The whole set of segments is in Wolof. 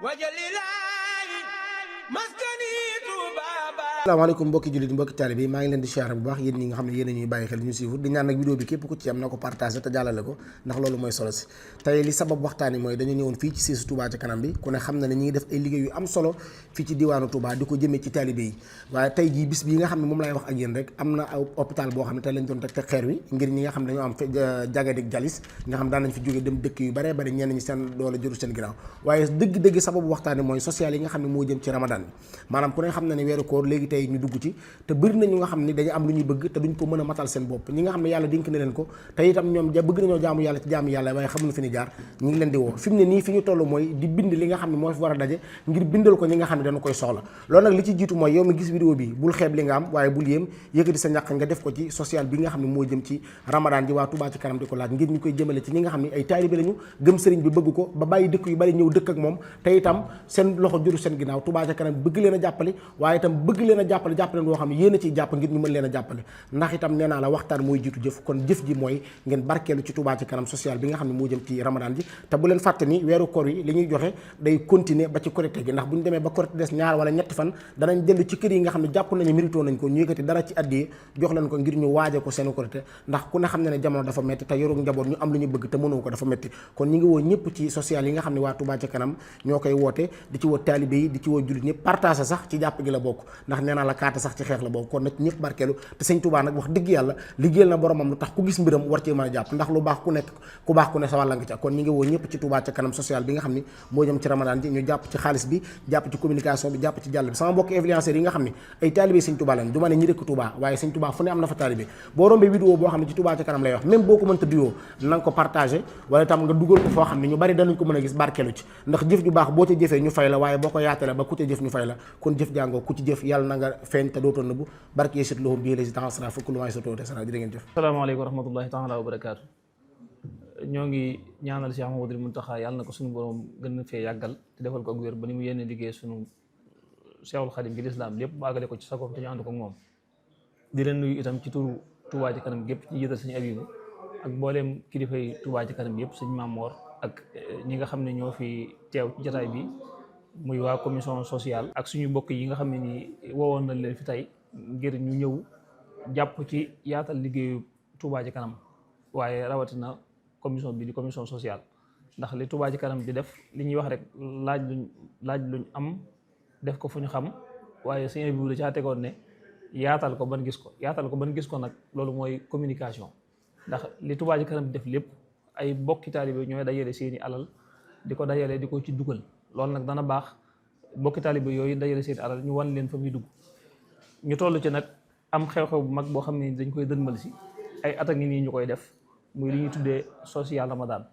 wajalilaayi maskani Tuubaa. asalaamaaleykum mbokki jullit mbokki taalibe yi maa ngi leen di siyaare bu baax yéen ñi nga xam ne yéen a ñuy bàyyi xel ñu suivre di ñaan nag vidéo bi képp ku ci am na ko partagé te jàllale ko ndax loolu mooy solo si tey li sabab waxtaan yi mooy dañu ñëwoon fii ci siisu Touba ca kanam bi ku ne xam na ne ñi ngi def ay liggéey yu am solo fii ci diwaanu Touba di ko jëmee ci taalibe yi waaye tey jii bis bii nga xam ne moom lay wax ak yéen rek am na hôpital boo xam ne tey lañ doon teg xeer wi ngir ñi nga xam ne dañoo am jagadik jalis nga xam daan nañ fi jóge dem dëkk yu bare bari ñenn ñi seen doole jëru seen ginnaaw waaye dëgg-dëgg sababu waxtaan yi mooy social yi nga xam ne moo jëm ci ramadan bi maanaam ku ne xam na ne weeru koor léegi tey ñu dugg ci te bëri na ñu nga xam ni dañu am lu ñuy bëgg te duñ ko mën a matal seen bopp ñi nga xam ne yàlla dénk na leen ko te itam ñoom bëgg nañoo jaamu yàlla ci jaamu yàlla waaye xamuñu fi ni jaar ñi ngi leen di woo fi mu ne nii fi ñu toll mooy di bind li nga xam ne moo fi war a daje ngir bindal ko ñi nga xam ne dañu koy soxla loolu nag li ci jiitu mooy yow mi gis vidéo bi bul xeeb li nga am waaye bul yéem yëkkati sa ñàkk nga def ko ci social bi nga xam ne moo jëm ci ramadan ji waa Touba ci kanam di ko laaj ngir ñu koy jëmale ci ñi nga xam ne ay taalibe lañu gëm sëriñ bi bëgg ko ba bàyyi dëkk yu bari ñëw dëkk ak moom te itam seen loxo juru seen ginnaaw Touba ci kanam bëgg leen a jàppale waaye itam bëgg leen a jàppale boo xam ne yéen a ciy jàpp ngir ñu mën leen a jàppale ndax itam nee naa la waxtaan mooy jiitu jëf kon jëf ji mooy ngeen barkeelu ci Touba ci kanam social bi nga xam ne moo jëm ci ramadan ji te bu leen fàtte ni weeru koor yi li ñuy joxe day continuer ba ci korité gi ndax bu ñu demee ba korité des ñaar wala ñetti fan danañ dellu ci kër yi nga xam ne jàpp nañu mérito nañ ko ñu yëkkati dara ci addiyee jox leen ko ngir ñu waaje ko seen korité ndax ku ne xam ne ne jamono dafa metti te yoru njaboot ñu am lu ñu bëgg te mënoo ko dafa metti kon ñi ngi woo ñëpp ci social yi nga xam ne waa Touba ci kanam ñoo koy woote di ci woo taalibe yi di ci woo jullit ñëpp partage sax ci jàpp gi la bokk ndax nee naa la kaata sax ci xeex la bokk kon nag ñëpp barkeelu te sëñ Touba nag wax dëgg yàlla liggéeyal na boromam lu tax ku gis mbiram war cee mën a jàpp ndax lu baax ku baax ku ne sa wàlla nga ca kon ñi ngi woo ñëpp ci Touba ca kanam social bi nga xam ne moo jëm ci ramadan ji ñu jàpp ci xaalis bi jàpp ci communication bi jàpp ci jàll bi sama mbokk influenceurs yi nga xam ne ay taalibe sëñ Touba lañ du ma ne ñi dëkk Touba waaye sëñ Touba fu ne am na fa taalibe boo rombee vidéo boo xam ne ci Touba ca kanam lay wax même boo ko mënta duyoo na nga ko partagé wala tam nga dugal ko foo xam ne ñu bari danañ ko mën a gis barkeelu ci ndax jëf ju baax boo ca jëfee ñu fay la waaye boo ko yaatale ba ku ca jëf ñu fay la kon jëf jàngoo ku ci jëf yàlla na nga feeñ te dootoo nëbbu barke yésit loxum bii lasi taxasra fuklu waay sa too desara jërë ngeen jëf asalaamaaleykum wa rahmatullahi taala wa barakaatu ñoo ngi ñaanal Cheikh Mouhamadoul Mountakha yàlla na ko suñu borom gën fee yàggal te defal ko ak wér ba ni mu yéene liggéey suñu Cheikhul Khadim bi lislaam lépp baagale ko ci sagoom te ñu ànd ko ak moom di leen nuyu itam ci turu Touba ci kanam gépp ci jiital suñu abibu ak mbooleem kilifay Touba ci kanam yëpp suñu Mamoor ak ñi nga xam ne ñoo fi teew ci jataay bi muy waa commission sociale ak suñu mbokk yi nga xam ne nii woowoon nañ leen fi tey ngir ñu ñëw jàpp ci yaatal liggéeyu Touba ci kanam waaye rawatina commission bi di commission sociale ndax li Touba ci kanam di def li ñuy wax rek laaj luñ am def ko fu ñu xam waaye suñu bi da caa tegoon ne yaatal ko ban gis ko nag loolu mooy communication ndax li Touba ci kanam di def lépp ay bokki taalibe ñooy dajale seeni alal di ko dajale di ko ci dugal loolu nag dana baax bokki taalibe yooyu dajale seeni alal ñu wan leen fa muy dugg ñu toll ci nag am xew-xew bu mag boo xam ne dañ koy dënmal si ay at a ngi nii ñu koy def muy li ñuy tuddee social ramadan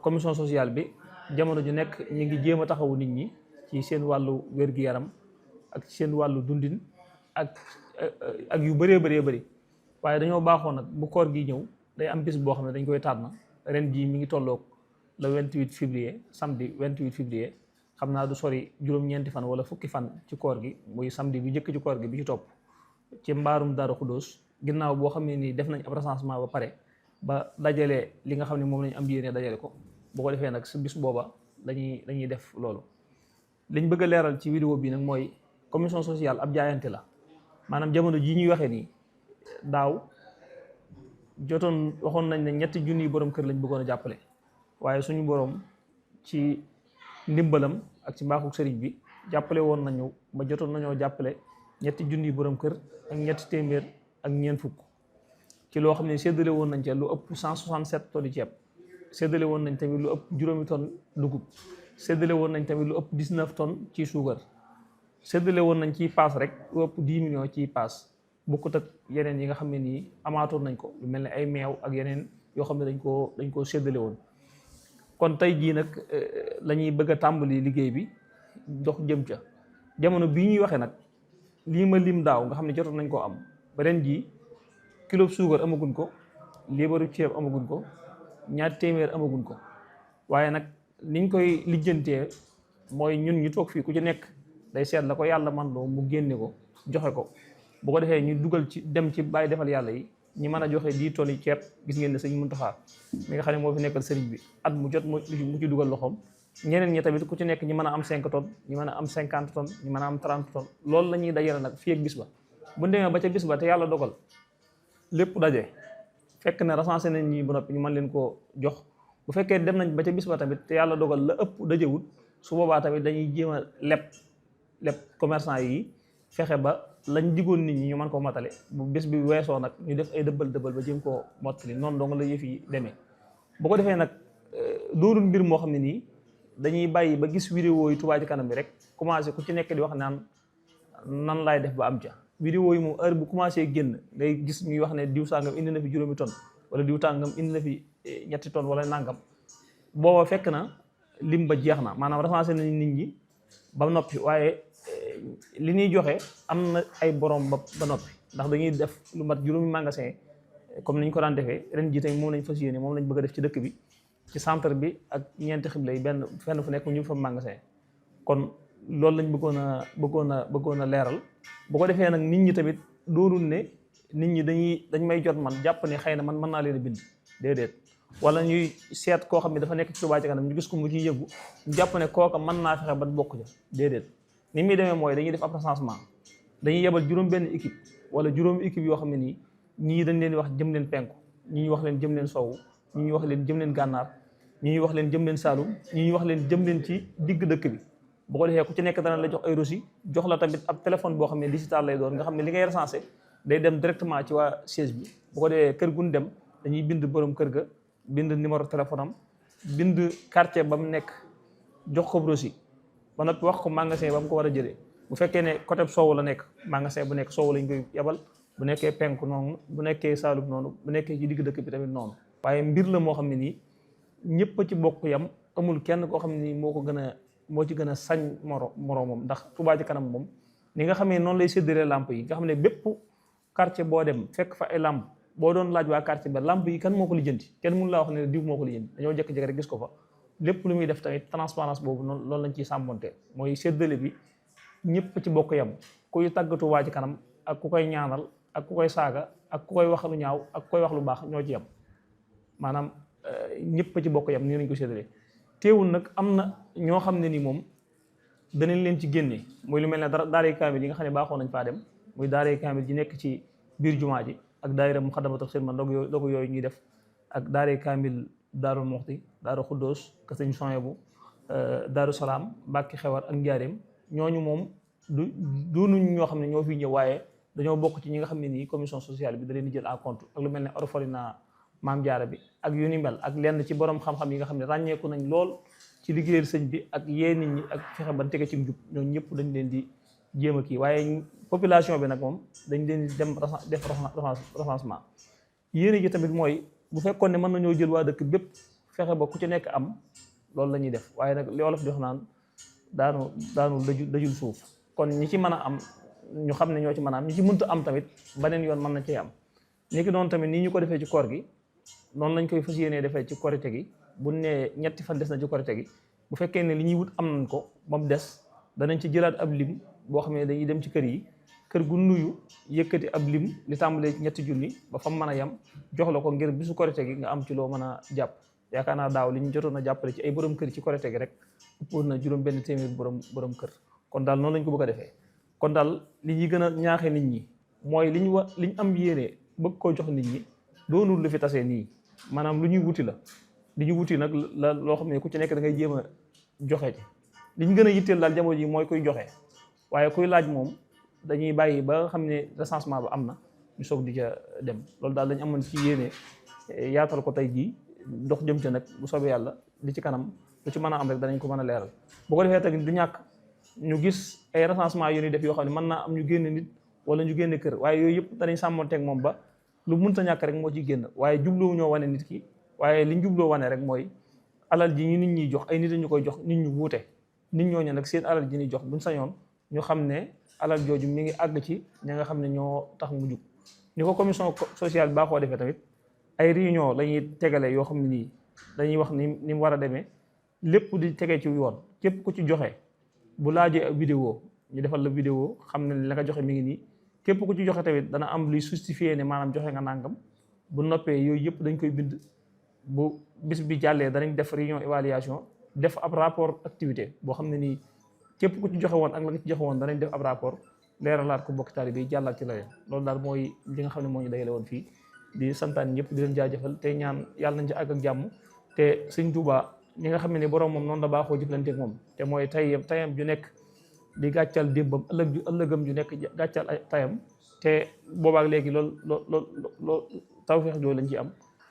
commission sociale bi jamono ju nekk ñu ngi jéem a taxawu nit ñi ci seen wàllu wér-gi-yaram ak seen wàllu dundin ak yu bëree bëri waaye dañoo baaxoo nag bu koor gi ñëw day am bis boo xam ne dañ koy tànn ren jii mi ngi tolloog le 28 février samedi 28 février xam naa du sori juróom-ñeenti fan wala fukki fan ci koor gi muy samedi bi njëkk ci koor gi bi ci topp ci mbaarum Daaru Xudóos ginnaaw boo xam ne nii def nañ ab recensement ba pare ba dajale li nga xam ne moom lañu am yéene dajale ko boo ko defee nag su bis booba dañuy def loolu liñ bëgg a leeral ci vidéo bi nag mooy commission sociale ab jaayante la maanaam jamono jii ñuy waxee nii daaw waxoon nañ ne 3 junniy borom kër lañ bëggoon a jàppale waaye suñu borom ci ndimbalam ak ci mbaaxu sëriñ bi jàppale woon nañu ba jotoon nañoo jàppale 3 junniy borom kër ak 3 téeméer ak ñeent fukk ci loo xam ne séddale woon nañ ca lu ëpp 167 tonnes ceeb séddale woon nañ tamit lu ëpp juróomi tonnes dugub séddale woon nañ tamit lu ëpp 19 tonnes ci suukar séddale woon nañ ciy paas rek lu ëpp 10 millions ciy paas bokkut ak yeneen yi nga xam ne nii amaatoon nañ ko lu mel ne ay meew ak yeneen yoo xam ne dañ koo séddale woon kon tey jii nag la ñuy bëgg a tàmbali liggéey bi dox jëm ca jamono bii ñuy waxee nag lii ma lim daaw nga xam ne jotoon nañ koo am ba ren jii kilo suukar amaguñ ko liibaru ceeb amaguñ ko 2 téeméer amaguñ ko waaye nag niñ koy lijjantee mooy ñun ñu toog fii ku ci nekk day seet la ko yàlla man loo mu génne ko joxe ko bu ko defee ñu dugal ci dem ci bàyyi defal yàlla yi ñi mën a joxe 10 tonnes yi ceeb gis ngeen ne sëñ Muntaxa mi nga xam ne moo fi nekkal sëriñ bi at mu jot mu ci dugal loxoom ñeneen ñi tamit ku ci nekk ñi mën a am 5 tonnes ñi mën a am 50 tonnes ñi mën a am 30 tonnes loolu la ñuy dajale nag fii ak bis ba bu demee ba ca bis ba te yàlla dogal lépp daje fekk ne recensé nañ ñi ba noppi ñu mën leen koo jox bu fekkee dem nañ ba ca bis ba tamit te yàlla dogal la ëpp dajewut su boobaa tamit dañuy jéem a leb commerçant yi fexe ba lañ digoon nit ñi ñu mën koo matale bu bés bi weesoo nag ñu def ay dëbbal ba jéem koo mottali noonu dong la yëf yi demee bu ko defee nag doonul mbir moo xam ne nii dañuy bàyyi ba gis vidéo yi Touba Ca Kanam bi rek commencé ku ci nekk di wax naan nan laay def ba am ca vidéo yi moom heure bu commencé génn day gis ñuy wax ne diw sàngam indi na fi juróomi tonne wala diw tàngam indi na fi 3 tonnes wala nangam booba fekk na lim ba jeex na maanaam recensé nañ nit ñi ba noppi waaye li ñuy joxe am na ay borom ba noppi ndax dañuy def lu mat juróomi magasin comme ni ñu ko daan defee ren jii tamit moom lañ fas yéene moom lañ bëgg a def ci dëkk bi ci centre bi ak ñeenti xibla yi benn fenn fu nekk ñu fa magasin kon loolu lañ bëggoon a leeral bu ko defee nag nit ñi tamit doonul ne nit ñi dañ may jot man jàpp ne xëy na man mën naa leen a bind déedéet wala ñuy seet koo xam ne dafa nekk ci Touba Ca Kanam ñu gis ko mu ciy yëngu ñu jàpp ne kooka mën naa fexe ba bokk ja déedéet ni muy demee mooy dañuy def ab recensement dañuy yebal juróom benn équipe wala juróomi équipe yoo xam ne nii ñii dañ leen wax jëm leen penku ñi ñu wax leen jëm leen sowwu ñi ñu wax leen jëm leen gànnaar ñi ñu wax leen jëm leen Saalum ñi ñu wax leen jëm leen ci digg dëkk bi bu ko defee ku ci nekk dana la jox ay reçu jox la tamit ab téléphone boo xam ne digital lay doon nga xam ne li ngay recensé day dem directement ci waa siège bi bu ko defee kër gu ñu dem dañuy bind borom kër ga bind numéro téléphone am bind quartier ba mu nekk jox ko reçu ba noppi wax ko magasin ba mu ko war a jëlee bu fekkee ne côté soowu la nekk magasin bu nekk soowu lañ koy yebal bu nekkee penku noonu bu nekkee Saalum noonu bu nekkee ci digg dëkk bi tamit noonu waaye mbir la moo xam ne nii ñëpp a ci bokk yam amul kenn koo xam ne nii moo ci gën a sañ moroomam ndax Touba Ca Kanam moom ni nga xamee noonu lay séddalee lamp yi nga xam ne bépp quartier boo dem fekk fa ay lamp boo doon laaj waa quartier ba lamp yi kan moo ko lijjanti kenn mënu laa wax ne diw moo ko lijjanti dañoo jékki-jékki rek gis ko fa lépp lu muy def tamit transparence boobu noonu loolu lañ ciy sàmmonte mooy séddale bi ñëpp ci bokk yam kuy tàgg Touba Ca Kanam ak ku koy ñaanal ak ku koy saaga ak ku koy wax lu ñaaw ak ku koy wax lu baax ñoo ci yam maanaam ñëpp ci bokk yam nii lañ ko séddalee teewul nag am na ñoo xam ne ni moom danañ leen ci génne muy lu mel ne daaray kaamil yi nga xam ne baaxoo nañ faa dem muy daaray kaamil ji nekk ci biir jumaa ji ak daayira Muxaddamatul Xidma ndogu yooyu ñuy def ak daaray kaamil Daaru Muxti Daaru Xuddoos ka sëñ Soyebu Daaru Salaam Mbàkke Xewar ak Njaareem ñooñu moom doonuñ ñoo xam ne ñoo fi ñëw waaye dañoo bokk ci ñi nga xam ne nii commission sociale bi da leen di jël en compte ak lu mel ne orphelinat Maam Jaara bi ak yu ni mel ak lenn ci borom xam-xam yi nga xam ne ràññeeku nañ lool ci liggéeyal sëñ bi ak yee nit ñi ak fexe ba tege ci njub ñooñu ñëpp dañ leen di jéem a kii waaye population bi nag moom dañ leen di dem def recensement yéene ji tamit mooy bu fekkoon ne mën nañoo jël waa dëkk bépp fexe ba ku ci nekk am loolu la ñuy def waaye nag li wolof di wax naan daanu dajul suuf kon ñi ci mën a am ñu xam ne ñoo ci mën a am ñi ci mënta am tamit beneen yoon mën na cee am ni ki noonu tamit nii ñu ko defee ci koor gi noonu lañ koy fas yéenee defee ci korite gi bu ne ñetti fan des na ci korite gi bu fekkee ne li ñuy wut am nañ ko ba mu des danañ ci jëlaat ab lim boo xam ne dañuy dem ci kër yi kër gu nuyu yëkkati ab lim li tàmbalee ci 3 junni ba fa mu mën a yem jox la ko ngir bisu korite gi nga am ci loo mën a jàpp yaakaar naa daaw li ñu jotoon a jàppale ci ay borom kër ci korite gi rek ëppoon na juróom benn téeméer borom kër kon daal noonu lañ ko bëgg a defee kon daal li ñuy gën a ñaaxee nit ñi mooy li ñu am yéene bëgg koo jox nit ñi doonul lu fi tasee nii maanaam lu ñuy wuti la li ñu wuti nag la loo xam ne ku ci nekk da ngay jéem a joxe ci li ñu gën a yitteel daal jamono ji mooy kuy joxe waaye kuy laaj moom dañuy bàyyi ba nga xam ne recensement ba am na ñu soog di ca dem loolu daal dañu amoon ci yéene yaatal ko tey jii dox jëm ca nag bu soobee yàlla li ci kanam lu ci mën a am rek danañ ko mën a leeral bu ko defee tamit du ñàkk ñu gis ay recensement yu ñuy def yoo xam ne mën naa am ñu génne nit wala ñu génne kër waaye yooyu yëpp danañ sàmmonteeg moom ba lu mënta ñàkk rek moo ciy génn waaye jubloo ñoo wane nit ki waaye liñ jubloo wane rek mooy alal ji ñu nit ñiy jox ay nit ñu koy jox nit ñu wuute nit ñooñu nag seen alal ji ñuy jox buñ sañoon ñu xam ne alal jooju mi ngi àgg ci ña nga xam ne ñoo tax mu jug ni ko commission sociale bi baaxoo defee tamit ay réunion lañuy tegale yoo xam ne nii dañuy wax ni mu war a demee lépp di tegee ci yoon képp ku ci joxe bu laajee vidéo ñu defal la vidéo xam ne la nga joxe mi ngi nii képp ku ci joxe tamit dana am luy justifier ne maanaam joxe nga nàngam bu noppee yooyu yëpp dañ koy bind bu bis bi jàllee danañ def réunion évaluation def ab rapport activité boo xam ne nii képp ku ci joxe woon ak la nga ci joxe woon danañ def ab rapport leeralaat ko mbokki taalibe yi jàllaat ci la loolu daal mooy li nga xam ne moo ñu dajale woon fii di santaan ñëpp di leen jaajëfal te ñaan yàlla nañ ci àgg ak jàmm te sëñ Tuubaa ñi nga xam ne ni borom moom noonu la baaxoo jëflanteeg moom te mooy tayam ju nekk di gàccal démbam ëllëgam ju nekk gàccal ay tayam te boobaak léegi loolu tawfeex jooju lañ ci am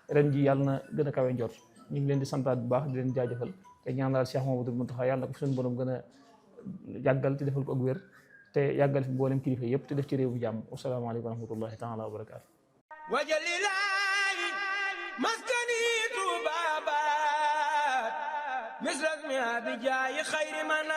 ren ji yàlla na gën a kawe njort ñu ngi leen di santaat bu baax di leen jaajëfal te ñaanal Cheikh Mamadou Mountakha yàlla na ko suñu borom gën a yàggal te defal ko ak wér te yàggal fi mboolem kilifa yëpp te def ci réew bu jàmm wasalaamaaleykum wa rahmatullahi taala wa barakaatu wajalilaayi maskani tuubaabaat misras mi abijaayi xayri man